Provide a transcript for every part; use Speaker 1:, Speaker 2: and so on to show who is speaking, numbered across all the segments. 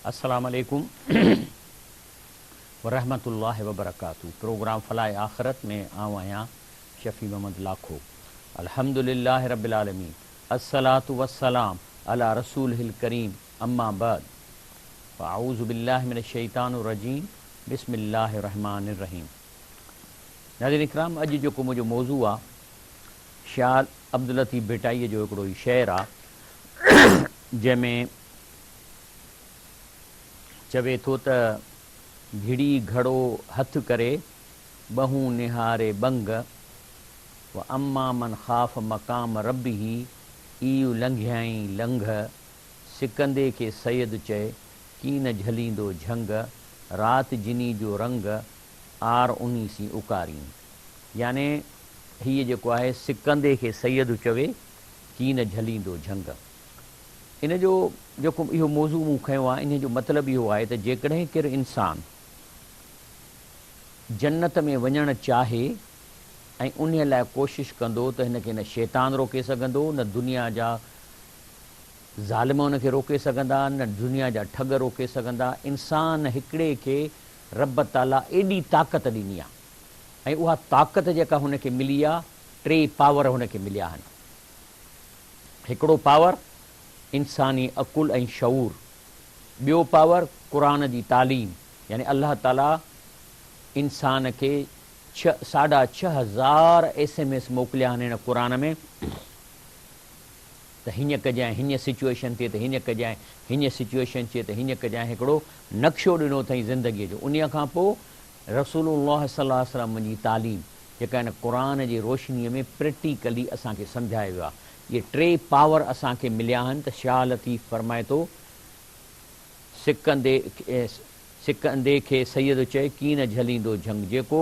Speaker 1: السلام عليڪم ورحمة الله وبرڪاته پروگرام فلاح آخرت ۾ آئون آهيان شفيع محمد لاکو الحمد لله رب العالمين الصلوة والسلام علي رسوله الڪريم اما بعد فاعوذ بالله من الشيطان الرجيم بسم الله الرحمن الرحيم ناظرين اڪرام اڄ جيڪو منهنجو موضوع آ شاھ عبداللطيف ڀٽائيء جو هڪڙو هي شعر آ جنهن ۾ چوي ٿو ته گهڙي گهڙو هٿ ڪري ٻهون نهاري ٻنگ و اما من خاف مقام ربه ايء لنگهيائين لنگهه سڪندي کي سيد چئي ڪين جهليندو جهنگ رات جني جو رنگ آر انهي سين اڪارين يعني هيء جيڪو آهي سڪندي کي سيد چوي ڪين جهليندو جهنگ. ان جو جيڪو اهو موضوع مون کنيو آهي انهي جو مطلب اهو آهي ته جيڪڏهن ڪير انسان جنت ۾ وڃڻ چاهي ۽ انهي لاء ڪوشش ڪندو ته هن کي نه شيطان روڪي سگهندو نه دنيا جا ظالم ان کي روڪي سگهندا نه دنيا جا ٺڳ روڪي سگهندا. انسان هڪڙي کي رب تعاليٰ ايڏي طاقت ڏني آهي ۽ اها طاقت جيڪا هن کي ملي آهي ٽي پاور هن کي مليا آهن. هڪڙو پاور انساني عقل ۽ شعور، ٻيو پاور قرآن جي تعليم يعني الله تعاليٰ انسان کي ڇهه ساڍا 6000 ايس ايم ايس موڪليا آهن هن قرآن ۾ ته هيئن ڪجانء هيئن سچوئيشن ٿئي ته هيئن ڪجانء هيئن سچوئيشن ٿئي ته هيئن ڪجانء هڪڙو نقشو ڏنو اٿئي زندگيء جو انهيء کان پوء رسول الله صلي الله عليه وسلم جي تعليم جيڪا هن قرآن جي روشنيء ۾ پريڪٽيڪلي اسان کي سمجهايو ويو آهي. اهي ٽي پاور اسان کي مليا آهن ته شاهه لطيف فرمائي ٿو، سڪندي سڪندي کي سيد چئي، ڪين جهليندو جهنگ. جيڪو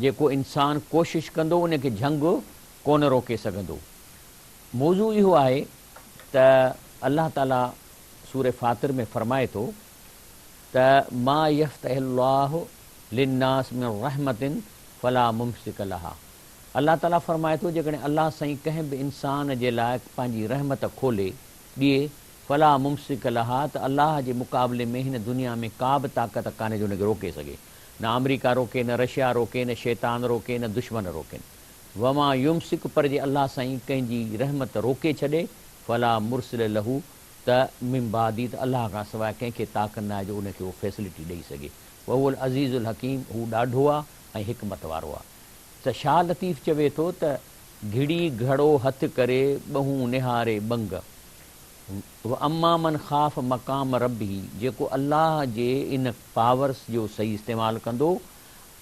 Speaker 1: جيڪو انسان ڪوشش ڪندو ان کي جهنگ ڪونه روڪي سگهندو. موضوع اهو آهي ته الله تعاليٰ سورة فاطر ۾ فرمائي ٿو ته ما يفتح الله للناس من رحمة فلا ممسڪ لها الله تعاليٰ فرمائي ٿو جيڪڏهن الله سائين ڪنهن به انسان جي لاء پنهنجي رحمت کولي ڏئي فلا ممسڪ لها ته الله جي مقابلي ۾ هن دنيا ۾ ڪا به طاقت ڪانهي جو ان کي روڪي سگهي نه آمريڪا روڪي نه رشيا روڪي نه شيطان روڪي نه دشمن روڪين وما يمسڪ پر جي الله سائين ڪنهن جي رحمت روڪي ڇڏي فلا مرسل له ته من بعده ته الله کان سواء ڪنهن کي طاقت ناهي جو ان کي اهو فيسلٽي ڏئي سگهي وهو العزيز الحڪيم هو ڏاڍو آ ۽ حڪمت وارو آ. ته شاهه لطيف چوي ٿو ته گهڙي گهڙو هٿ ڪري ٻهون نهاري ٻنگ. واما من خاف مقام ربه جيڪو الله جي ان پاورس جو صحيح استعمال ڪندو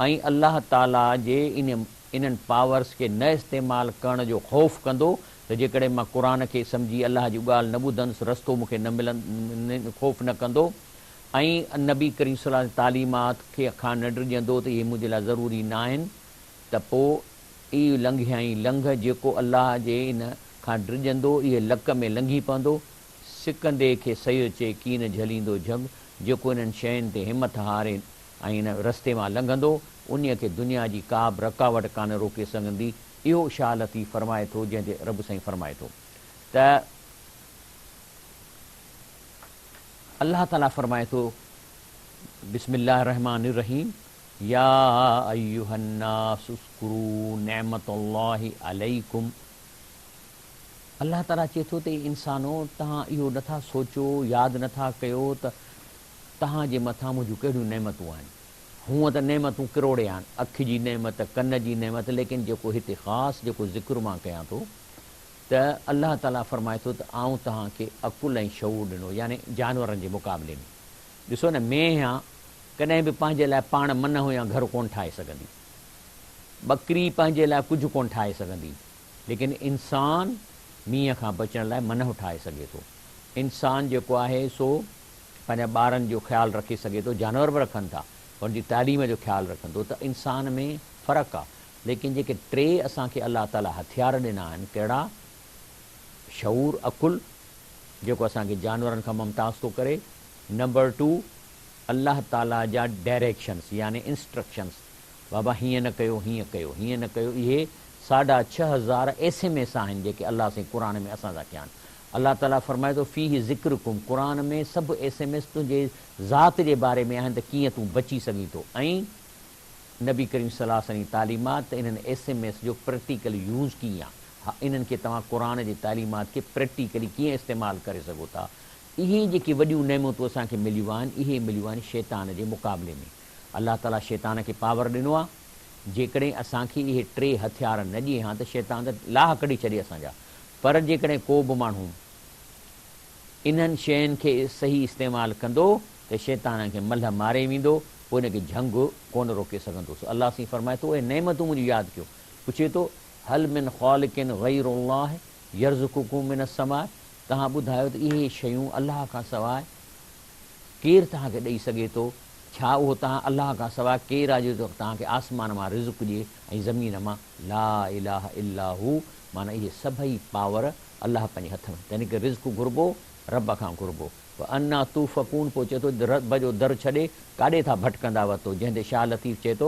Speaker 1: ۽ الله تعالي جي ان انهن پاورس کي نه استعمال ڪرڻ جو خوف ڪندو ته جيڪڏهن مان قرآن کي سمجهي الله جي ڳالهه نه ٻڌندس رستو مون کي نه ملندو خوف نه ڪندو ۽ نبي ڪريم صلي الله جي تعليمات کي کان نه ڊڄندو ته اهي منهنجي لاء ضروري ناهن ته پوء اي لنگهيائين لنگهه جيڪو الله جي ان کان ڊڄندو اهي لڪ ۾ لنگهي پوندو سڪندي کي سيد چئي ڪين جهليندو جهڳ جيڪو انهن شين تي همٿ هاري ۽ ان رستي مان لنگهندو انهيء کي دنيا جي ڪابه رڪاوٽ ڪانه روڪي سگهندي اهو شاهه لطيف فرمائي ٿو جنهن تي رب سائين فرمائي ٿو ته. الله تعالي فرمائي ٿو، بسم الله الرحمٰن الرحيم يا ايها الناس اذڪروا نعمت الله عليڪم الله تعالي چئي ٿو ته اي انسانو توهان اهو نٿا سوچو ياد نٿا ڪيو ته توهان جي مٿان منهنجون ڪهڙيون نعمتون آهن هونء ته نعمتون ڪروڙين آهن اک جي نعمت ڪن جي نعمت ليڪن جيڪو هتي خاص جيڪو ذڪر مان ڪيان ٿو ته الله تعاليٰ فرمائي ٿو ته آئون توهان کي عقل ۽ شعور ڏنو يعني جانورن جي مقابلي ۾ ڏسو نه مينهن آ ڪڏهن به پنهنجي لاء پاڻ منهه يا گهر ڪونه ٺاهي سگهندي ٻڪري پنهنجي لاء ڪجهه ڪونه ٺاهي سگهندي ليڪن انسان مينهن کان بچڻ لاء منهه ٺاهي سگهي ٿو انسان جيڪو آهي سو پنهنجا ٻارن جو خيال رکي سگهي ٿو جانور به رکن ٿا پر ان جي تعليم جو خيال رکن ٿو ته انسان ۾ فرق آ ليڪن جيڪي ٽي اسان کي الله تعاليٰ هٿيار ڏنا آهن، ڪهڙا؟ شعور، عقل، جيڪو اسان کي جانورن کان ممتاز ٿو ڪري، نمبر ٽو الله تعاليٰ جا ڊائريڪشنس يعني انسٽرڪشنس، بابا هيئن نه ڪيو، هيئن ڪيو، هيئن نه ڪيو، اهي ساڍا 6000 ايس ايم ايس آهن جيڪي الله سائين قرآن ۾ اسان سان ڪيا آهن. الله تعاليٰ فرمائي ٿو، فيه ذڪرڪم، قرآن ۾ سڀ ايس ايم ايس تنهنجي ذات جي باري ۾ آهن ته ڪيئن تون بچي سگهين ٿو ۽ نبي ڪريم صلي الله عليه وسلم جي تعليمات ته انهن ايس ايم ايس جو پريڪٽيڪل يوز ڪيئن آ، انهن کي توهان قرآن جي تعليمات کي پريڪٽيڪلي ڪيئن استعمال ڪري سگهو ٿا. اهي جيڪي وڏيون نعمتون اسان کي مليون آهن اهي مليون آهن شيطان جي مقابلي ۾. الله تعاليٰ شيطان کي پاور ڏنو آ. جيڪڏهن اسان کي اهي ٽي هٿيار نه ڏئي هان ته شيطان ته لاهه ڪڍي ڇڏي اسان جا. پر جيڪڏهن ڪو به ماڻهو انهن شين کي صحيح استعمال ڪندو ته شيطان کي ملهه ماري ويندو، پوء ان کي جهنگ ڪونه روڪي سگهندو. سو الله سائين فرمائي ٿو، اهي نعمتون منهنجون ياد ڪيو. پڇي ٿو، هل من خالق غير الله يرزقڪم من السماء توهان ٻڌايو ته اهي شيون الله کان سواء ڪير توهان کي ڏئي سگهي ٿو؟ ڇا اهو توهان الله کان سواء ڪير آهي جو توهان کي آسمان مان رزق ڏئي ۽ زمين مان؟ لا اله الا هو معنيٰ اهي سڀئي پاور الله پنهنجي هٿ ۾، تنهن ڪري رزق گهربو رب کان گهربو. فانا توفڪون پوء چئي ٿو رب جو در ڇڏي ڪاڏي ٿا ڀٽڪندا وتو جنهن تي شاهه لطيف چئي ٿو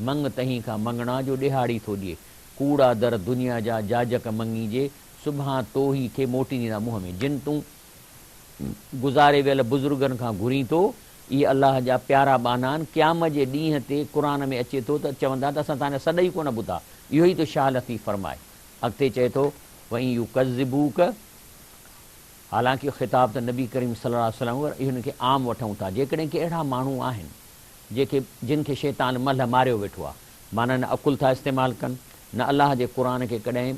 Speaker 1: مڱ تهين کان مڱڻا جو ڏهاڙي ٿو ڏئي ڪوڙا در دنيا جا جاجڪ مڱيجي سڀان تو ئي کي موٽينديندا منهن ۾ جن تون گذاري ويل بزرگن کان گهرين ٿو، اهي الله جا پيارا ٻانها آهن، قيامت جي ڏينهن تي قرآن ۾ اچي ٿو ته چوندا ته اسان توهان جا سڏ ئي ڪونه ٻڌا، اهو ئي ٿو شاهه لطيف فرمائي. اڳتي چئي ٿو، وان يڪذبوک، حالانڪ اهو خطاب ته نبي ڪريم صلي الله عليه وسلم پر اهو ان کي عام وٺون ٿا، جيڪڏهن ڪي اهڙا ماڻهو آهن جيڪي جن کي شيطان ملهه ماريو ويٺو آهي، معنيٰ نه عقل ٿا استعمال ڪن، نه الله جي قرآن کي ڪڏهن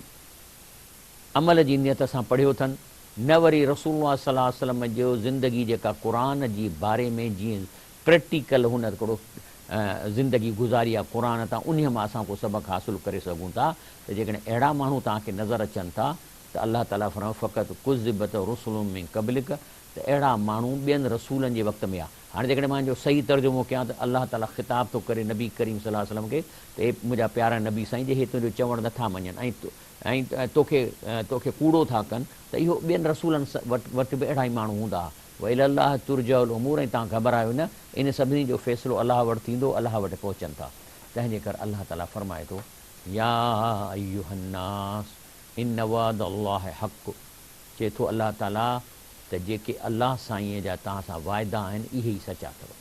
Speaker 1: عمل جي نيت سان پڙهيو اٿن، نه وري رسول الله صلي الله عليه وسلم جو زندگي جيڪا قرآن جي باري ۾ جيئن پريڪٽيڪل هن هڪڙو زندگي گذاري آ قرآن تان انهيء مان اسان ڪو سبق حاصل ڪري سگهون ٿا ته جيڪڏهن اهڙا ماڻهو توهان کي نظر اچن ٿا ته الله تعالي فرمايو فقد ڪذبت رسل من قبلک ته اهڙا ماڻهو ٻين رسولن جي وقت ۾ آ هاڻي جيڪڏهن مان ان جو صحيح ترجمو ڪيان ته الله تعالي خطاب ٿو ڪري نبي ڪريم صلي الله عليه وسلم کي ته اي منهنجا پيارا نبي سائين جي هي تنهنجو چوڻ نٿا مڃن ۽ ۽ توکي توکي ڪوڙو ٿا ڪن ته اهو ٻين رسولن وٽ وٽ به اهڙا ئي ماڻهو هوندا ها. والي الله ترجع الامور ۽ توهان گهٻرايو نه، ان سڀني جو فيصلو الله وٽ ٿيندو، الله وٽ پهچن ٿا. تنهن جي ڪري الله تعاليٰ فرمائي ٿو، يا ايها الناس ان وعد الله حق چئي ٿو الله تعاليٰ ته جيڪي الله سائينء جا توهان سان وعدا آهن اهي ئي سچا اٿو.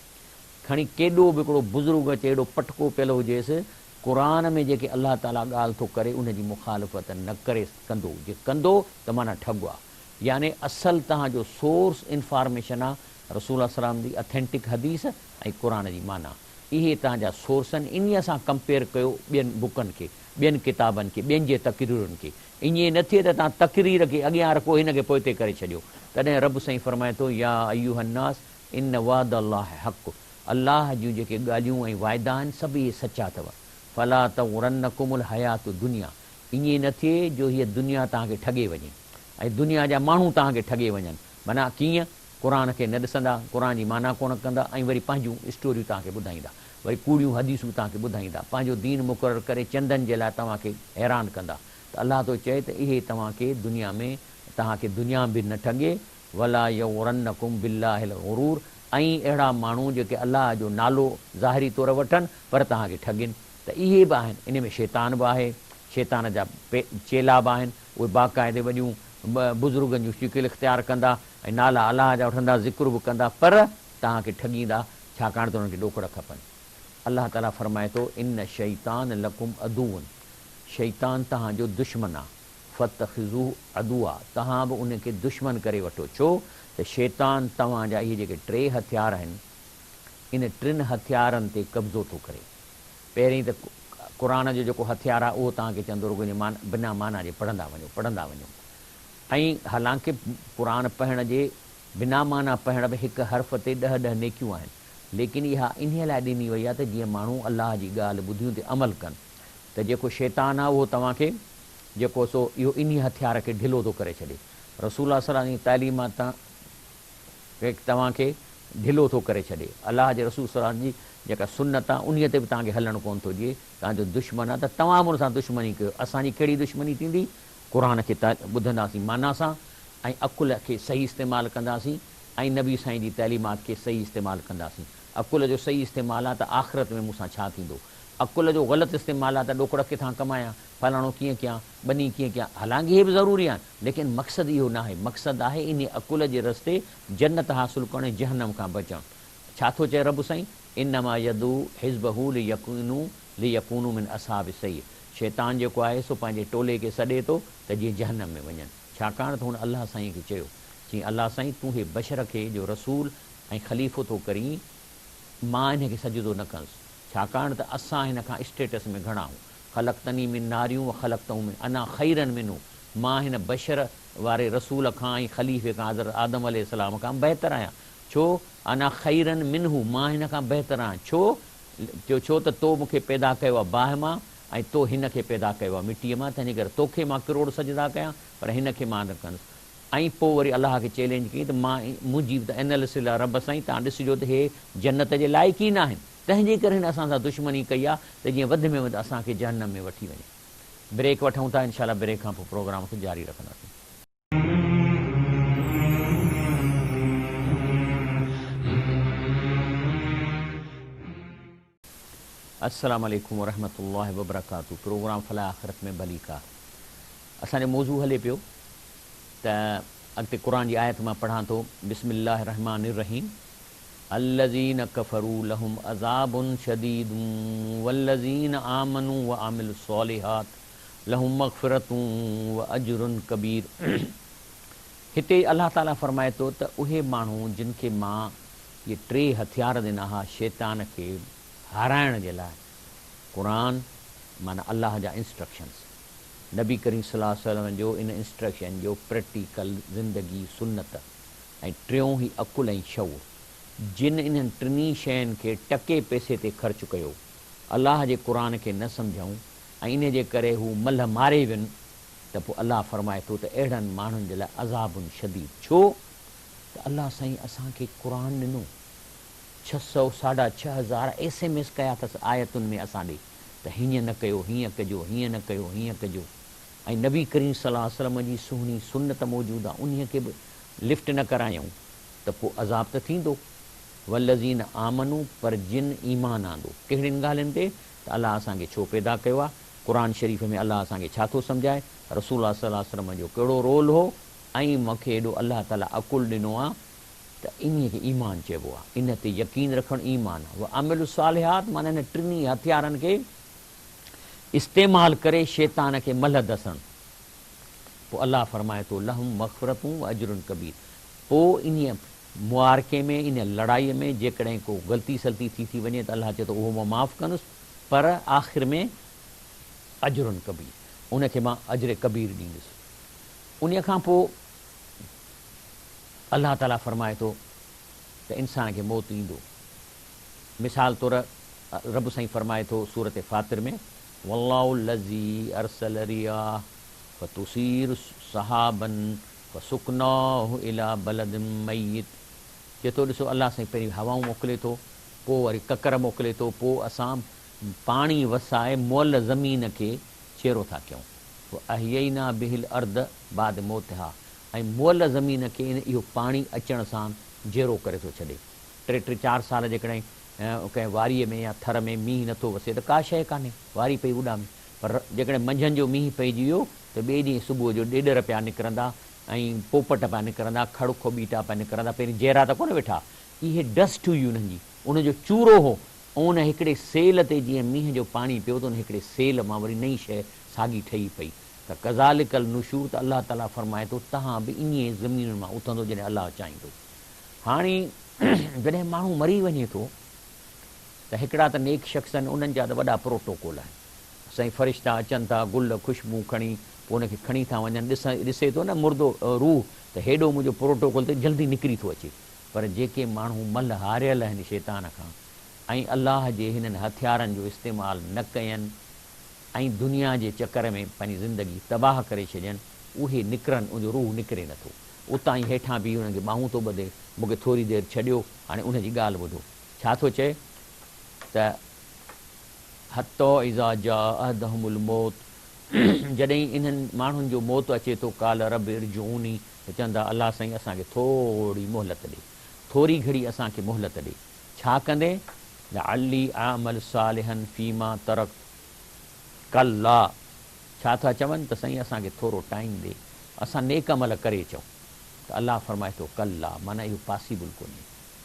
Speaker 1: کڻي ڪيڏو به هڪڙو بزرگ اچي ايڏو پٽڪو پيل هجيس، قرآن ۾ جيڪي الله تعاليٰ ڳالهه ٿو ڪري ان جي مخالفت نه ڪري ڪندو، جي ڪندو ته معنيٰ ٺڳ آ. يعني اصل توهان جو سورس انفارميشن آ رسول الله صلعم جي اٿينٽڪ حديث ۽ قرآن جي معنيٰ. اهي توهان جا سورس آهن انهيء سان ڪمپيئر ڪيو ٻين بڪن کي، ٻين ڪتابن کي، ٻين جي تقريرن کي. ائين نه ٿئي ته توهان تقرير کي اڳيان رکو هن کي پوئتي ڪري ڇڏيو. تڏهن رب سائين فرمائي ٿو يا ايها الناس ان وعد الله حق الله جون جيڪي ڳالهيون ۽ وعدا آهن سڀ اهي سچا اٿو. فلا تغرنڪم الحيات الدنيا ائين نه ٿئي جو هيء دنيا توهان کي ٺڳي وڃي ۽ دنيا جا ماڻهو توهان کي ٺڳي وڃن. معنيٰ ڪيئن؟ قرآن کي نه ڏسندا، قرآن جي معنيٰ ڪونه ڪندا ۽ وري پنهنجون اسٽوريون توهان کي ٻڌائيندا. وري ڪوڙيون حديثون توهان کي ٻڌائيندا. پنهنجو دين مقرر ڪري چندن جي لاء توهان کي حيران ڪندا ته الله ٿو چئي ته اهي توهان کي دنيا ۾ توهان کي دنيا به نه ٺڳي ولا يغرنڪم بالله الغرور ۽ اهڙا ماڻهو جيڪي الله جو نالو ظاهري طور وٺن پر توهان کي ٺڳين ته اهي به آهن انهي ۾ شيطان به آهي شيطان جا چيلا به آهن اهي باقاعدي وڏيون بزرگن جون شڪل اختيار ڪندا ۽ نالا الله جا وٺندا ذڪر به ڪندا پر توهان کي ٺڳيندا ڇاڪاڻ ته انهن کي ڏوڪڙ کپن الله تعالي فرمائي ٿو ان الشيطان لڪم عدو شيطان توهان جو دشمن آ فاتخذوه عدوا توهان به ان کي دشمن ڪري وٺو، ڇو ته شيطان توهان جا اهي جيڪي ٽي هٿيار آهن، ان ٽن هٿيارن تي قبضو ٿو ڪري. پهرين ته قرآن جو جيڪو هٿيار آهي اهو توهان کي چوندو رڳو ان بنا معنيٰ جي پڙهندا وڃو، پڙهندا وڃو ۽ حالانڪه قرآن پڙهڻ جي بنا معنيٰ پڙهڻ به هڪ حرف تي ڏهه ڏهه نيڪيون آهن، ليڪن اها انهيء لاء ڏني وئي آهي ته جيئن ماڻهو الله جي ڳالهه ٻڌي ان تي عمل ڪن. ته جيڪو شيطان آهي اهو توهان کي جيڪو سو اهو انهي هٿيار کي ڍلو ٿو ڪري ڇڏي. رسول الله صلي الله عليه وسلم جي تعليمات توهان کي ڍلو ٿو ڪري ڇڏي. الله جي رسول صلي الله عليه وسلم جي جيڪا سنت آهي انهي تي به توهان کي هلڻ ڪونه ٿو ڏئي. توهان جو دشمن آهي ته توهان به ان سان دشمني ڪيو. اسان جي ڪهڙي دشمني ٿيندي؟ قرآن کي ٻڌنداسين معنيٰ سان ۽ عقل کي صحيح استعمال ڪنداسين ۽ نبي سائين جي تعليمات کي صحيح استعمال ڪنداسين. عقل جو صحيح استعمال آهي ته آخرت ۾ مون سان ڇا ٿيندو؟ عقل جو غلط استعمال آهي ته ڏوڪڙ ڪٿان ڪمايان، فلاڻو ڪيئن ڪيان، ٻني ڪيئن ڪيان، حالانڪه اهي به ضروري آهن، ليڪن مقصد اهو ناهي، مقصد آهي انهي عقل جي رستي جنت حاصل ڪرڻ ۽ جهنم کان بچڻ. ڇا ٿو چئي رب سائين، انما يدعو حزبه ليڪونو ليڪونو من اصحاب السعير، شيطان جيڪو آهي سو پنهنجي ٽولي کي سڏي ٿو ته جيئن جهنم ۾ وڃن، ڇاڪاڻ ته هن الله سائين کي چيو، چيائين الله سائين تون هي بشر کي جو رسول ۽ خليفو ٿو ڪرين، مان ان کي سجدو نه ڪندس، ڇاڪاڻ ته اسان هن کان اسٽيٽس ۾ گهڻا آهون، خلقتني من نار و خلقته من انا خيرا منه، مان هن بشر واري رسول کان ۽ خليفي کان حضرت آدم عليه السلام کان بهتر آهيان، ڇو؟ انا خيرا منه، مان هن کان بهتر آهيان، ڇو؟ چيو ڇو ته تو مون کي پيدا ڪيو آهي باهه مان ۽ تو هن کي پيدا ڪيو آهي مٽيء مان، تنهنجي ڪري توکي مان ڪروڙ سجدا ڪيان پر هن کي مان نه ڪندس. ۽ پوء وري الله کي چئلينج ڪيائين ته مان منهنجي به ته اينالسز آهي رب سائين توهان ڏسجو ته هي جنت جي لائق ئي ناهن تنهن جي ڪري هن اسان سان دشمني ڪئي آهي ته جيئن وڌ ۾ وڌ اسان کي جهنم ۾ وٺي وڃي. بريڪ وٺون ٿا انشاء الله بريڪ کان پوء پروگرام کي جاري رکنداسين. السلام عليڪم ورحمة الله وبرڪاته پروگرام فلاح آخرت ۾ ڀليڪار اسان جو موضوع هلي پيو ته اڳتي قرآن جي آيت مان پڙهان ٿو بسم الله الرحمٰن الرحيم الذين ڪفروا لهم عذاب شديد والذين آمنوا وعملوا الصالحات لهم مغفرة واجر ڪبير هتي الله تعالي فرمائي ٿو ته اهي ماڻهو جن کي مان اهي ٽي هٿيار ڏنا ها شيطان کي هارائڻ جي لاء، قرآن معنيٰ الله جا انسٽرڪشنز، نبي ڪريم صلي الله عليه وسلم جو ان انسٽرڪشن جو پريڪٽيڪل زندگي سنت ۽ ٽيون هي عقل ۽ شعور، جن انهن ٽنهي شين کي ٽڪي پئسي تي خرچ ڪيو، الله جي قرآن کي نه سمجهيائون ۽ انهي جي ڪري هو ملهه ماري وين ته پوء الله فرمائي ٿو ته اهڙن ماڻهن جي لاء عذاب شديد، ڇو؟ ته الله سائين اسان کي قرآن ڏنو، 600 ساڍا 6000 ايس ايم ايس ڪيا اٿس آيتن ۾ اسان ڏي ته هيئن نه ڪيو هيئن ڪجو هيئن نه ڪيو هيئن ڪجو ۽ نبي ڪريم صلي الله عليه وسلم جي سهڻي سنت موجود آ انهي کي به لفٽ نه ڪرايائون ته پوء عذاب ته ٿيندو. والذين آمنو پر جن ايمان آندو ڪهڙين ڳالهين تي ته الله اسان کي ڇو پيدا ڪيو آ، قرآن شريف ۾ الله اسان کي ڇا ٿو سمجهائي، رسول الله صلي الله عليه وسلم جو ڪهڙو رول هو ۽ مون کي ايڏو الله تعاليٰ عقل ڏنو آ ته انهيء کي ايمان چئبو آ. ان تي يقين رکڻ ايمان آ. وعملوا الصالحات معنيٰ انهن ٽنهي هٿيارن کي استعمال ڪري شيطان کي ملهه دسڻ. پوء الله فرمائي ٿو لهم مغفرة واجر ڪبير پوء انهيء معارڪي ۾ انهيء لڙائيء ۾ جيڪڏهن ڪو غلطي سلطي ٿي ٿي وڃي ته الله چئي ٿو اهو مان معاف ڪندس پر آخر ۾ اجر ڪبير ان کي مان اجر ڪبير ڏيندس. انهيء کان پوء الله تعاليٰ فرمائي ٿو ته انسان کي موت ايندو. مثال طور رب سائين فرمائي ٿو سورة فاطر ۾، والله الذي ارسل الرياح فتثير سحابا فسقناه الي بلد ميت چئي ٿو ڏسو الله سائين پهرين هوائون موڪلي ٿو پوء وري ڪڪر موڪلي ٿو پوء اسان پاڻي وسائي مئل زمين کي چيرو ٿا ڪيون. واحيينا به الارض بعد موتها ۽ مئل زمين کي ان اهو پاڻي اچڻ سان جيئرو ڪري ٿو ڇڏي. ٽي ٽي چار سال جيڪڏهن ڪنهن واريء ۾ يا ٿر ۾ مينهن نه ٿو وسي ته ڪا شيء ڪانهي، واري پئي اڏامي. پر جيڪڏهن منجهند جو مينهن پئجي ويو ته ٻئي ڏينهن صبح جو ڏيڏر پيا نڪرندا ۽ پوپٽ پيا نڪرندا، کڙ کوٻيٽا پيا نڪرندا، پهرين جيئرا ته ڪونه ويٺا، اهي ڊسٽ هئي انهن جي، ان جو چورو هو، ان هڪڙي سيل تي جيئن مينهن جو پاڻي پيو ته ان هڪڙي سيل مان وري نئين شيء ساڳي ٺهي پئي ته ڪذالڪ النشور ته الله تعاليٰ فرمائي ٿو توهان به ائين ئي زمينن مان اٿندو جڏهن الله چاهيندو. هاڻي جڏهن ماڻهو مري وڃي ٿو ته هڪڙا ته نيڪ شخص آهن انهن جا ته وڏا پروٽوڪول آهن سائين فرشتا اچن ٿا گل خوشبو کڻي پوء ان کي کڻي ٿا وڃن ڏسي ٿو نه مردو روح ته هيڏو منهنجو پروٽوڪول ته جلدي نڪري ٿو اچي پر جيڪي ماڻهو ملهه هاريل آهن شيطان کان ۽ الله جي هنن هٿيارن جو استعمال نه ڪين ۽ دنيا جي چڪر ۾ پنهنجي زندگي تباهه ڪري ڇڏين، اهي نڪرن، ان جو روح نڪري نه ٿو. اتان ئي هيٺان بيهي انهن کي ٻانهون ٿو ٻڌي، مون کي ٿوري دير ڇڏيو، هاڻي ان جي ڳالهه ٻڌو. ڇا ٿو چئي ته حتي اذا جاء احدهم الموت جڏهن انهن ماڻهن جو موت اچي ٿو، قال رب ارجعوني ته چوندا الله سائين اسان کي ٿوري مهلت ڏي، ٿوري گهڙي اسان کي مهلت ڏي. ڇا ڪندين؟ لعلي اعمل صالحا فيما ترڪت ڪلا ڇا ٿا چون ته سائين اسان کي ٿورو ٽائيم ڏي اسان نيڪ عمل ڪري اچون ته الله فرمائي ٿو ڪلا معنيٰ اهو پاسيبل ڪونهي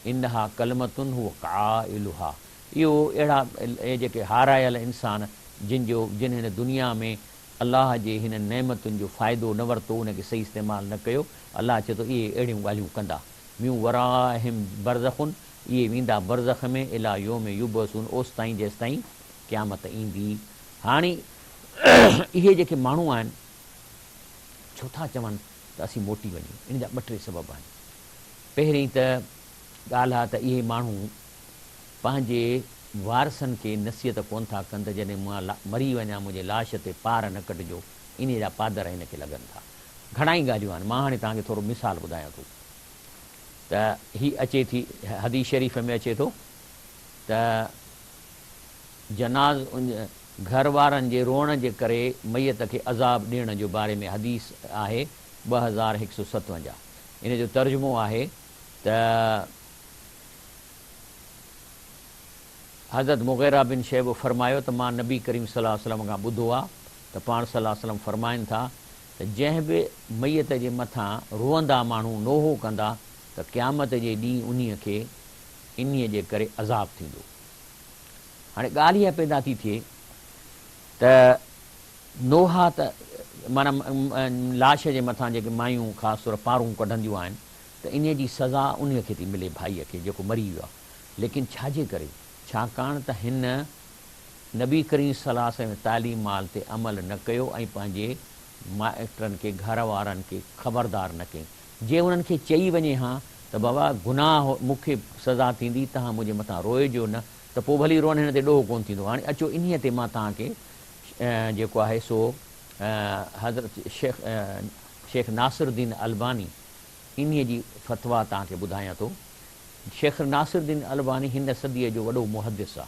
Speaker 1: انها ڪلمة هو قائلها اهو اهڙا اهي جيڪي هارايل انسان جن جو جن هن دنيا ۾ الله جي هنن نعمتن جو فائدو نه ورتو ان کي صحيح استعمال نه ڪيو الله چئي ٿو اهي اهڙيون ڳالهيون ڪندا من ورائهم برزخ اهي ويندا برزخ ۾ الي يوم يبعثون اوستائين جيستائين قيامت ايندي هاڻي اهي جيڪي ماڻهو آهن ڇو ٿا چون ته اسين موٽي وڃون ان جا ٻه ٽي سبب آهن پهرين ته ڳالهه آ ته اهي ماڻهو پنهنجي وارثن کي نصيحت ڪونه ٿا ڪن ته جڏهن مان مري وڃان منهنجي لاش تي پار نه ڪڍجو، انهيء جا پادر هن کي لڳن ٿا. گهڻائي ڳالهيون آهن، مان هاڻي توهان کي ٿورو مثال ٻڌايان ٿو ته هي اچي ٿي حديث شريف ۾ اچي ٿو ته جناز گهر وارن جي روئڻ جي ڪري ميت کي عذاب ڏيڻ جو باري ۾ حديث آهي 2157 ان جو ترجمو آهي ته حضرت مغيره بن شعبه فرمايو ته مان نبي ڪريم صلي الله عليه وسلم کان ٻڌو آ ته پاڻ صلي الله عليه وسلم فرمائن ٿا ته جنهن به ميت جي مٿان روئندا ماڻهو نوحو ڪندا ته قيامت جي ڏينهن انهيء کي انهيء جي ڪري عذاب ٿيندو. هاڻي ڳالهه اها پيدا ٿي ٿئي ته نوحا ته معنيٰ لاش جي مٿان جيڪي مايون خاص طور پارون ڪڍنديون آهن ته انهيء جي سزا انهيء کي ٿي ملي ڀائيء کي جيڪو مري ويو آهي. ليڪن ڇا جي ڪري؟ ڇاڪاڻ ته هن نبي ڪريم صلي الله عليه وسلم جي تعليمال تي عمل نه ڪيو ۽ پنهنجي مائٽن کي، گهر وارن کي خبردار نه ڪيائين. جي انهن کي چئي وڃي ها ته بابا گناهه مون کي سزا ٿيندي، توهان منهنجي مٿان روئجو نه ته پوء ڀلي روئن هن تي ڏوهه ڪونه ٿيندو. هاڻي اچو انهيء تي مان توهان کي جيڪو آهي سو حضرت شيخ شيخ ناصر الدين الباني انهيء جي فتويٰ توهان کي ٻڌايان ٿو. شيخ ناصر الدين الباني هن صديء جو وڏو محدث آ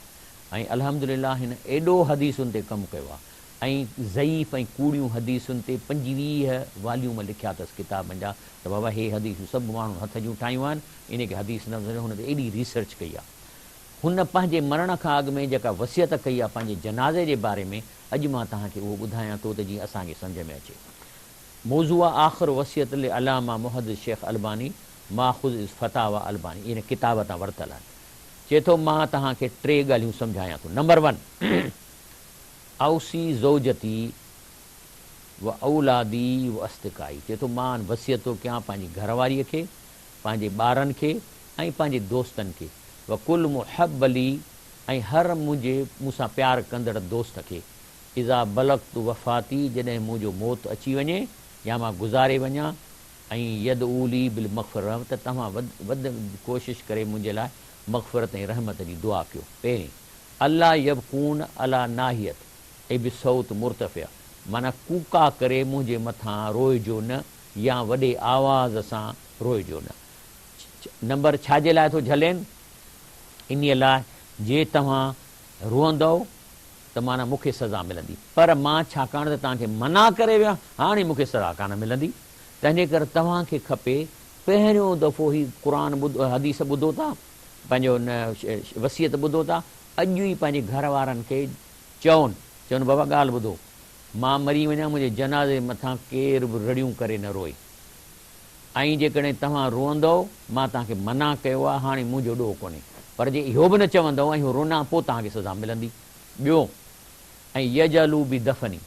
Speaker 1: ۽ الحمد لله هن ايڏو حديثن تي ڪم ڪيو آ ۽ ضعيف ۽ ڪوڙيون حديثن تي 25 واليوم لکيا اٿس ڪتابن جا ته بابا هي حديثون سڀ ماڻهن هٿ جون ٺاهيون آهن انهي کي حديث نه سمجهو هن تي ايڏي ريسرچ ڪئي آ. هن پنهنجي مرڻ کان اڳ ۾ جيڪا وصيت ڪئي آ پنهنجي جنازي جي باري ۾ اڄ مان توهان کي اهو ٻڌايان ٿو ته جيئن اسان کي سمجهه ۾ اچي. موضوع آخر وصيت لعلامه محدث شيخ الباني ماخذ از فتاويٰ الباني ان ڪتاب تان ورتل آهن. چئي ٿو مان توهان کي ٽي ڳالهيون سمجهايان ٿو نمبر ون اوصي زوجتي و اولادي و اصدقائي چئي ٿو مان وصيت ٿو ڪيان پنهنجي گهر واريء کي پنهنجي ٻارن کي ۽ پنهنجي دوستن کي و ڪل محب لي ۽ هر منهنجي مون سان پيار ڪندڙ دوست کي اذا بلغت وفاتي جڏهن منهنجو موت اچي وڃي يا مان گذاري وڃان ۽ يدعو لي بالمغفرة ته توهان وڌ وڌ ڪوشش ڪري منهنجي لاء مغفرت ۽ رحمت جي دعا ڪيو. پهرين، الا يبڪون علي ناحيت اي بصوت مرتفع معنيٰ ڪوڪا ڪري منهنجي مٿان روئجو نه يا وڏي آواز سان روئجو نه. نمبر ڇا جي لاء ٿو جهلين؟ انهيء لاء جي توهان روئندؤ ته معنيٰ مون کي سزا ملندي، پر مان ڇاڪاڻ ته توهان کي منع ڪري ويو آهيان، هاڻي مون کي سزا ڪانه ملندي، تنهنجي ڪري توهان کي کپي پهريون دفعو هي قرآن ٻڌو، حديث ٻڌو ٿا، پنهنجو وصيت ٻڌو ٿا، اڄ ئي پنهنجي گهر وارن کي چون، چون بابا ڳالهه ٻڌو، مان مري وڃان منهنجي جنازي مٿان ڪير به رڙيون ڪري نه روئي. ۽ جيڪڏهن توهان روئندؤ، مان توهان کي منع ڪيو آهي، هاڻي منهنجو ڏوهه ڪونهي. پر جي اهو به نه چوندؤ ۽ هو رونا، پوء توهان کي سزا ملندي. ٻيو، ۽ يجعلوا بدفني،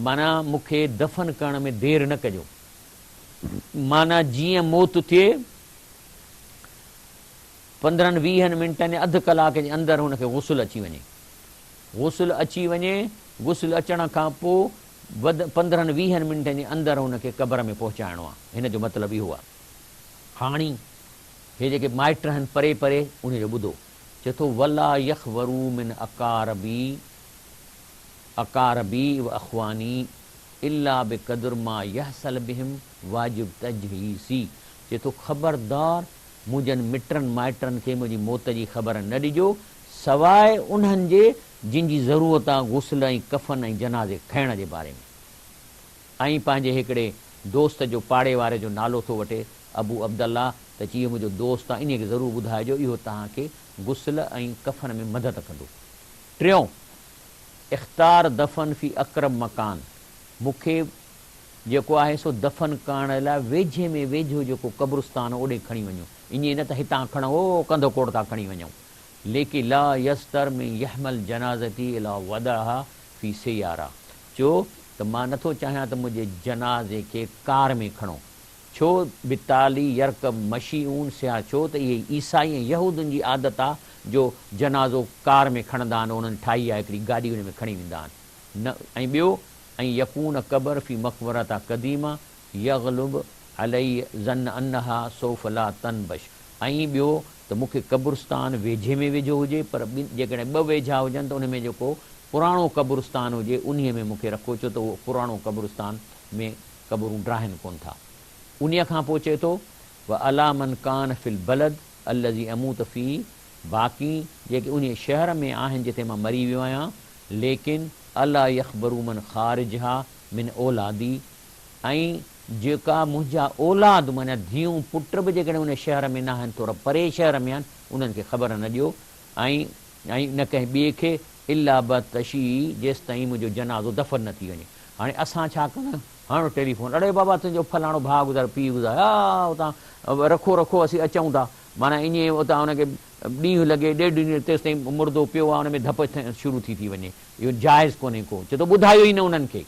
Speaker 1: معنيٰ مون کي دفن ڪرڻ ۾ دير نه ڪجو. معنيٰ جيئن موت ٿئي، پندرهن ويهن منٽن يا اڌ ڪلاڪ جي اندر هن کي غسل اچي وڃي. غسل اچي وڃي، غسل اچڻ کان پوء وڌ پندرهن ويهن منٽن جي اندر هن کي قبر ۾ پهچائڻو آهي. هن جو مطلب اهو آهي. هاڻي هي جيڪي مائٽ آهن پري پري انهي جو ٻڌو. چئي ٿو ولا يخبروا من اقاربي اقاربي و اخواني الا بقدر ما يحصل بهم واجب تجهيزي چئي ٿو خبردار منهنجن مٽن مائٽن کي منهنجي موت جي خبر نه ڏجو سواء انهن جي جن جي ضرورت آ غسل ۽ ڪفن ۽ جنازي کڻڻ جي باري ۾. ۽ پنهنجي هڪڙي دوست جو پاڙي واري جو نالو ٿو وٺي ابو عبدالله ته چي اهو منهنجو دوست آهي انهيء کي ضرور ٻڌائجو اهو توهان کي غسل ۽ ڪفن ۾ مدد ڪندو. ٽيون، اختار دفن في اقرب مڪان، مون کي جيڪو آهي سو دفن ڪرڻ لاء ويجهي ۾ ويجهو جيڪو قبرستان اوڏي کڻي وڃو، ائين نه ته هتان کڻو ڪنڌڪوٽ ٿا کڻي وڃون. لڪي لا يستر من يحمل جنازتي الي وضعها في سياره چو ته مان نٿو چاهيان ته منهنجي جنازي کي ڪار ۾ کڻو ڇو بالتالي يرڪب مشيعون سيا ڇو ته اهي عيسائي ۽ يهودن جي عادت آ جو جنازو ڪار ۾ کڻندا آهن انهن ٺاهي آ هڪڙي گاڏي ان ۾ کڻي ويندا آهن نه ۽ ٻيو ان يڪون قبر في مقبره قديمه يغلب علي ظن انها سوف لا تنبش ۽ ٻيو ته مون کي قبرستان ويجهي ۾ ويجهو هجي پر ٻن جيڪڏهن ٻه ويجها هجن ته ان ۾ جيڪو پراڻو قبرستان هجي انهيء ۾ مون کي رکو ڇو ته اهو پراڻو قبرستان ۾ قبرون ڊاهن ڪونه ٿا. انهيء کان پوء چئي ٿو، وعلي من ڪان في البلد الذي اموت فيه باقي جيڪي انهيء شهر ۾ آهن جتي مان مري ويو آهيان ليڪن الا يخبروا من خارجها من اولادي ۽ جيڪا منهنجا اولاد معنيٰ ڌيئون پٽ به جيڪڏهن ان شهر ۾ ناهن ٿورا پري شهر ۾ آهن انهن کي خبر نه ڏيو ۽ ۽ نه ڪنهن ٻئي کي الا بعد تشيعي جيستائين منهنجو جنازو دفن نه ٿي وڃي. هاڻي اسان ڇا ڪندا آهيون هڻ ٽيليفون اڙي بابا تنهنجو فلاڻو ڀاء گذاريو پيء گذاريو آ اتان رکو رکو اسين اچون ٿا معنيٰ ائين اتان ان کي ڏينهن لڳي ڏيڍ ڏينهن تيستائين مردو پيو آ ان ۾ ڌپ شروع ٿي ٿي وڃي اهو جائز ڪونهي ڪو چئي ٿو ٻڌايو ئي نه انهن کي.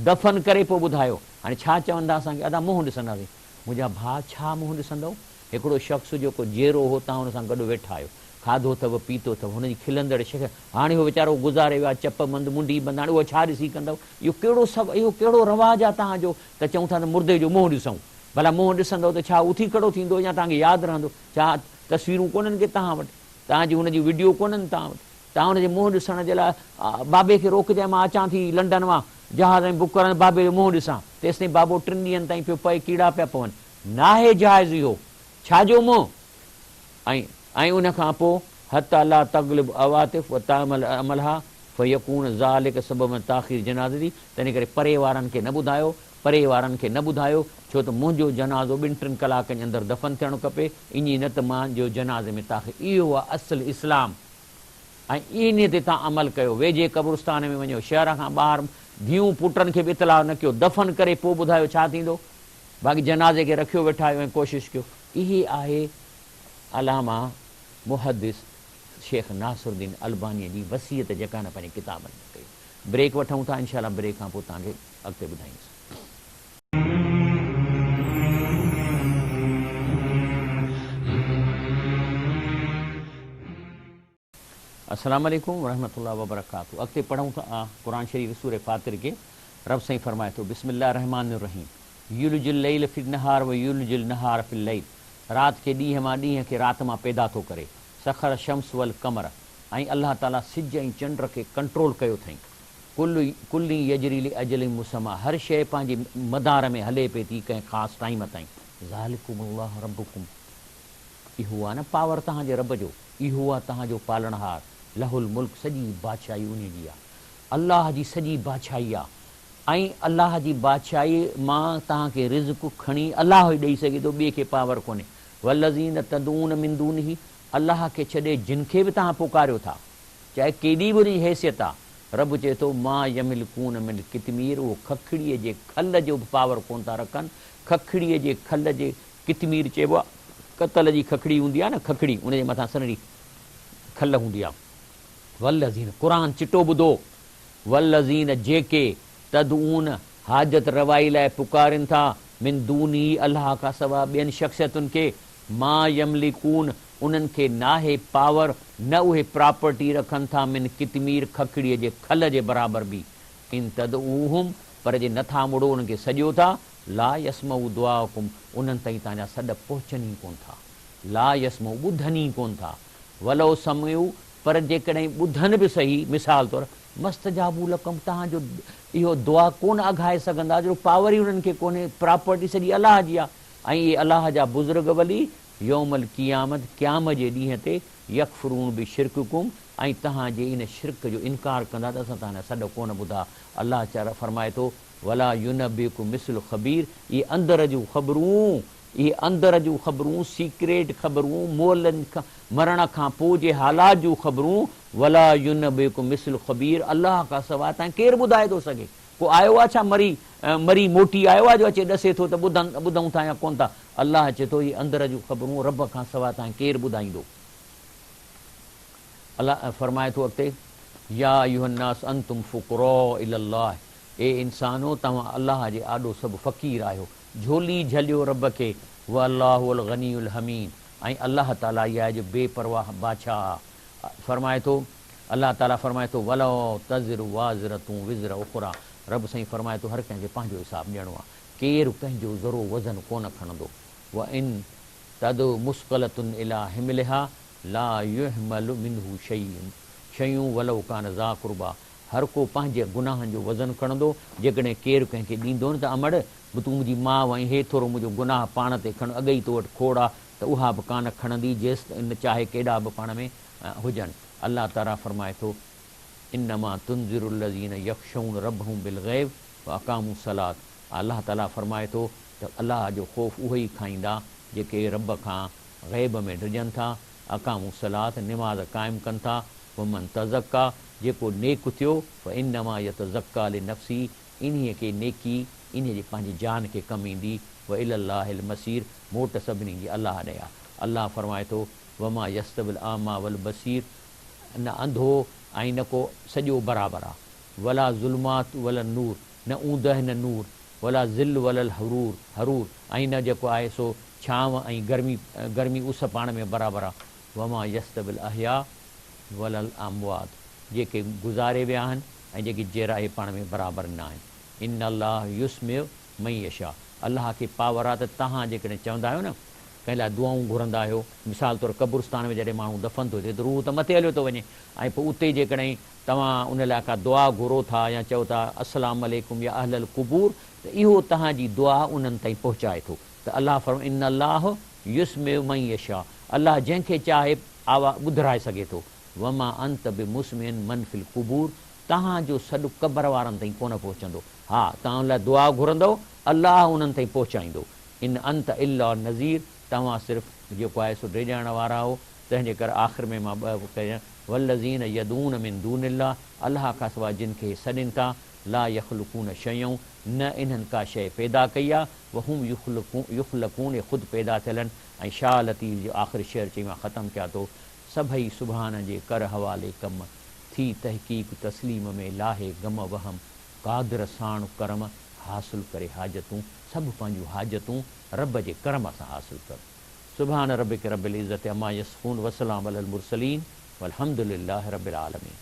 Speaker 1: دفن ڪري پوء ٻڌايو. هاڻي ڇا چوندا اسان کي ادا منهن ڏسنداسين. منهنجا ڀاء ڇا منهن ڏسندؤ؟ هڪڙو شخص جيڪو جيئرو هو توهان ان سان گڏ ويٺا آهيو. کاڌو اٿئو پيتو اٿئو هن جي کلندڙ شڪل هاڻي هو ويچارو گذاري ويو آهي چپ بند منڍي بند هاڻي اهو ڇا ڏسي ڪندؤ؟ اهو ڪهڙو سڀ اهو ڪهڙو رواج آهي توهان جو ته چئون ٿا ته مردي جو منهن ڏسون. ڀلا منهن ڏسندؤ ته ڇا اٿي کڙو ٿيندو يا توهان کي ياد رهندو؟ ڇا تصويرون ڪونهن ڪي توهان وٽ؟ توهان جي هن جون وڊيو ڪونهن توهان وٽ؟ تان هن جي منهن ڏسڻ جي لاء بابي کي روڪجانء مان اچان ٿي لنڊن مان جهاز ۽ بڪ ڪرائي بابي جو منهن ڏسان تيستائين بابو ٽن ڏينهن تائين پيو پئي ڪيڙا پيا پون ناهي جائز اهو ڇا جو منهن ۽ ۽ ان کان پوء حتي لا تغلب عواطف و تعمل عملها فيڪون ذلک سببا تاخير جنازتي تنهن ڪري پري وارن کي نه ٻڌايو پري وارن کي نه ٻڌايو ڇو ته منهنجو جنازو ٻن ٽن ڪلاڪن جي اندر دفن ٿيڻ کپي ائين نه ته مان جو جنازي ۾ تاخير اهو آهي اصل اسلام ۽ انهيء تي توهان عمل ڪيو، ويجهي قبرستان ۾ وڃو، شهر کان ٻاهر ڌيئون پٽن کي به اطلاع نه ڪيو، دفن ڪري پوء ٻڌايو ڇا ٿيندو؟ باقي جنازي کي رکيو ويٺا آهيو ۽ ڪوشش ڪيو. اهي آهي علامه محدث شيخ ناصر الدين البانيء جي وصيت جيڪا هن پنهنجي ڪتابن ۾ ڪئي. بريڪ وٺون ٿا انشاء الله بريڪ کان پوء توهان کي اڳتي ٻڌائيندس. السلام عليڪم ورحمة الله وبرڪاته اڳتي پڙهون ٿا قرآن شريف سورة فاطر کي رب سائين فرمائي ٿو بسم الله الرحمٰن الرحيم يولج الليل في النهار ويولج النهار في الليل رات کي ڏينهن مان ڏينهن کي رات مان پيدا ٿو ڪري سخر الشمس والقمر ۽ الله تعالي سج ۽ چنڊ کي ڪنٽرول ڪيو اٿئين ڪل ڪل يجري لاجل مسميٰ هر شيء پنهنجي مدار ۾ هلي پئي ٿي ڪنهن خاص ٽائيم تائين ذالڪم الله ربڪم اهو آ نه پاور توهان جي رب جو، اهو آ توهان جو پالڻهار، له الملڪ سڄي بادشاهي انهي جي آ. الله جي سڄي بادشاهي آ ۽ الله جي بادشاهي مان توهان کي رزق کڻي الله ئي ڏئي سگهي ٿو ٻئي کي پاور ڪونهي. والذين تدعون من دونه الله کي ڇڏي جن کي به توهان پڪاريو ٿا چاهي ڪيڏي به ان جي حيثيت آ رب چئي ٿو ما يملڪون من قطمير اهو ککڙيء جي کل جو به پاور ڪونه ٿا رکن ککڙيء جي کل جي قطمير چئبو آهي، ڪتل جي ککڙي هوندي آهي نه ککڙي، ان جي مٿان سنهڙي کل هوندي آهي. والذين، قرآن چٽو ٻڌو، والذين جيڪي، تدعون، حاجت روائي لاء پڪارين ٿا، من دونه الله کان سواء ٻين شخصيتن کي، ما يملڪون، انهن کي ناهي پاور، نه اهي پراپرٽي رکن ٿا، من قطمير ککڙيء جي کل جي برابر به، ان تدعوهم، پر جي نٿا مڙو انهن کي سڏيو ٿا، لا يسمعوا دعاءڪم انهن تائين توهان جا سڏ پهچن ئي ڪونه ٿا. لا يسمعوا ٻڌن ئي ڪونه ٿا. ولو سمعوا پر جيڪڏهن ٻڌن به سهي، مثال طور، ما استجابوا لڪم توهان جو اهو دعا ڪونه اگهائي سگهندا جو پاور ئي انهن کي ڪونهي، پراپرٽي سڄي الله جي آهي ۽ اهي الله جا بزرگ ولي يوم القيامت قيام جي ڏينهن تي يڪفرون بشرڪڪم ۽ توهان جي ان شرڪ جو انڪار ڪندا ته اسان توهان جا سڏ ڪونه ٻڌا. الله فرمائي ٿو. ولا ينبئک مثل خبير اهي اندر جون خبرون اهي اندر جون خبرون، سيڪريٽ خبرون، مئلن کان، مرڻ کان پوء جي حالات جون خبرون، ولا ينبئڪ مثل خبير، الله کان سواء تانکي ڪير ٻڌائي ٿو سگهي؟ ڪو آيو آ ڇا مري، مري موٽي آيو آ جو اچي ڏسي ٿو ته ٻڌن، ٻڌون ٿا يا ڪونه ٿا؟ الله چئي ٿو اهي اندر جون خبرون رب کان سواء تانکي ڪير ٻڌائيندو؟ الله فرمائي ٿو اڳتي، يا ايها الناس انتم فقراء الي الله، اي انسانو توهان الله جي آڏو سڀ فقير آهيو، جهولي جهليو رب کي، والله هو الغني الحميد، ۽ الله تعاليٰ ئي آهي جو بي پرواهه بادشاهه آهي. فرمائي ٿو، الله تعاليٰ فرمائي ٿو، ولا تزر وازرة وزر اخريٰ، رب سائين فرمائي ٿو هر ڪنهن کي پنهنجو حساب ڏيڻو آهي، ڪير ڪنهن جو ذرو وزن ڪونه کڻندو، وان تدع مثقلة الي حملها لا يحمل منه شيء ولو ڪان ذا قربيٰ، هر ڪو پنهنجي گناهن جو وزن کڻندو، جيڪڏهن ڪير ڪنهن کي ڏيندو نه ته امڙ! به تون منهنجي ماء آهين، هي ٿورو منهنجو گناهه پاڻ تي کڻ، اڳ ئي تو وٽ کوڙ آ ته اها به ڪانه کڻندي، جيستائين چاهي ڪيڏا به پاڻ ۾ هجن. الله تعاليٰ فرمائي ٿو، انما تنذر الذين يخشون ربهم بالغيب واقاموا الصلوة الله تعاليٰ فرمائي ٿو ته الله جو خوف اهي ئي کائيندا جيڪي رب کان غيب ۾ ڊڄن ٿا، اقاموا الصلوة نماز قائم ڪن ٿا، ومن تزڪيٰ جيڪو نيڪ ٿيو، فانما يتزڪيٰ لنفسه انهيء کي نيڪي انهيء جي پنهنجي جان کي ڪم ايندي، والي الله المصير موٽ سڀني جي الله ڏي آ. الله فرمائي ٿو، وما يستوي الاعميٰ والبصير نه انڌو ۽ نه ڪو سڄو برابر آ، ولا الظلمات ولا النور نه اوندهه نه نور، ولا ظل ولا الحرور حرور ۽ نه جيڪو آهي سو ڇانو ۽ گرمي گرمي اس پاڻ ۾ برابر آ، وما يستوي الاحياء ولا الاموات جيڪي گذاري ويا آهن ۽ جيڪي جيئرا اهي پاڻ ۾ برابر نه آهن، ان الله يسمع من يشاء الله کي پاور آ ته توهان جيڪڏهن چوندا آهيو نه ڪنهن لاء دعائون گهرندا آهيو مثال طور قبرستان ۾ جڏهن ماڻهو دفن ٿو ٿئي ته روح ته مٿي هليو ٿو وڃي ۽ پوء اتي جيڪڏهن توهان ان لاء ڪا دعا گهرو ٿا يا چئو ٿا السلام عليڪم يا اهل القبور ته اهو توهان جي دعا انهن تائين پهچائي ٿو ته الله فرمائي ان الله يسمع من يشاء الله جنهن کي چاهي آواز ٻڌرائي سگهي ٿو وما انت بمسمع من في القبور توهان جو سڏ قبر وارن تائين ڪونه پهچندو ها توهان ان لاء دعا گهرندؤ الله انهن تائين پهچائيندو ان انت الا نذير توهان صرف جيڪو آهي سو ڊيڄارڻ وارا آهو تنهن جي ڪري آخر ۾ مان ٻه ڪريان، والذين يدعون من دون الله الله کان سواء جن کي هي سڏين ٿا، لا يخلقون شيئا نه انهن ڪا شيء پيدا ڪئي آهي، وهم يخلقون اهي خود پيدا ٿيل آهن ۽ شاهه لطيف جو آخري شعر چئي مان ختم ڪيان ٿو، سڀئي سبحان جي ڪر حوالي ڪم، ٿي تحقيق تسليم ۾ لاهي غم وهم، قادر ساڻ ڪرم، حاصل ڪري حاجتون، سڀ پنهنجون حاجتون رب جي ڪرم سان حاصل ڪر. سبحان ربک رب العزة عما يصفون وسلام علي المرسلين والحمد لله رب العالمين.